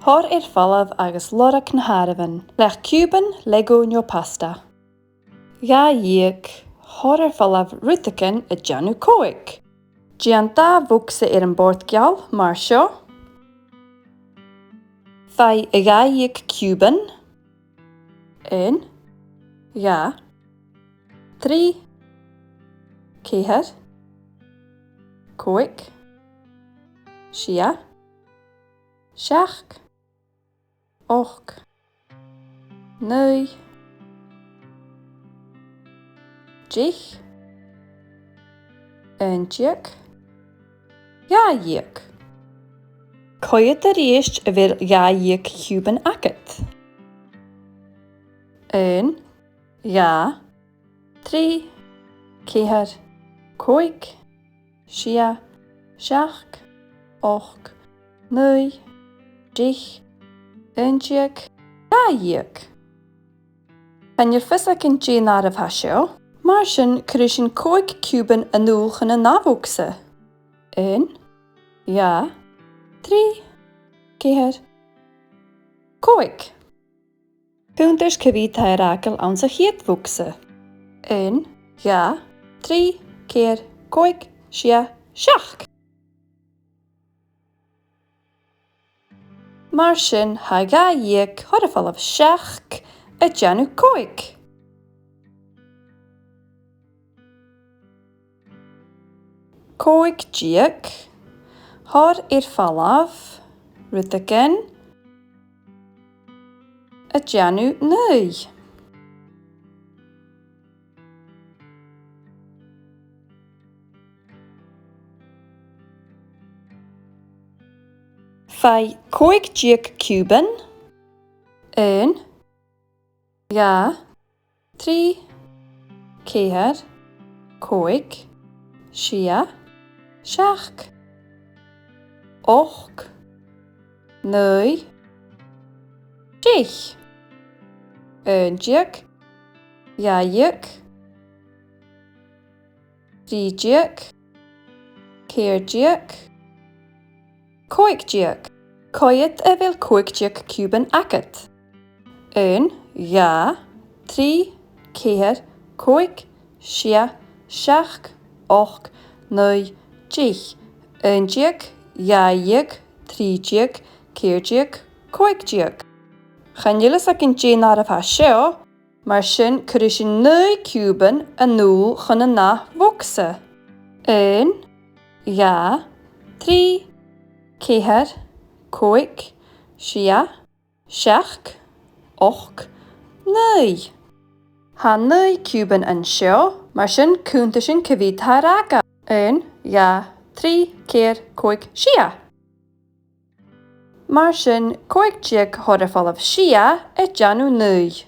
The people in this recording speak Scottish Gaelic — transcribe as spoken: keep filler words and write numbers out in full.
Thoir air falbh agus lorg na h-àireamhan. Leac ciùban, Lego no pasta. Dhà dheug. Thoir air falbh rudeigin a' dèanamh còig. Dèan dà bhogsa air a' bhòrd geal mar seo. Faigh dhà dheug ciùban. Aon, dhà, trì, ceithir, còig, sia, seachd, ochd, naoi, deich, aon deug, dhà dheug. Coimhead a-rithist a bheil dhà dheug ciùban agad. Aon, dhà, trì, ceithir, còig, sia, seachd, ochd, naoi, deich, aon deug, dhà dheug. Chan eil fhios againn dè an àireamh a tha seo, mar sin cuiridh sinn còig ciùban a-null chun an ath bhogsa. Aon, dhà, trì, ceithir, còig. Cunntais cia mheud a tha air fhàgail anns a' chiad bhogsa. Aon, dhà, trì, ceithir, còig, sia, seachd. Mar sin, tha dhà dheug, thoir air falbh seachd, a' dèanamh còig. Còig deug, thoir air falbh rudeigin a' dèanamh naoi. Faigh còig deug ciùban. Aon, dhà, trì, ceithir, còig, sia, seachd, ochd, naoi, deich, aon deug, dhà dheug, trì deug, ceithir deug, còig deug. Coimhead a bheil còig deug ciùban agad. Aon, dhà, trì, ceithir, còig, sia, seachd, ochd, naoi, deich, aon deug, dhà dheug, trì deug, ceithir deug, còig deug. Chan eil fhios againn dè an àireamh a tha seo, mar sin cuiridh sinn naoi ciùban a-null chun an ath bhogsa. Aon, dhà, trì, ceithir, còig, sia, seachd, ochd, naoi. Tha naoi ciùban an seo, mar sin cunntais sinn cia mheud a tha air fhàgail. Aon, dhà, trì, ceithir, còig, sia. Mar sin, còig deug, thoir air falbh sia, a' dèanamh naoi.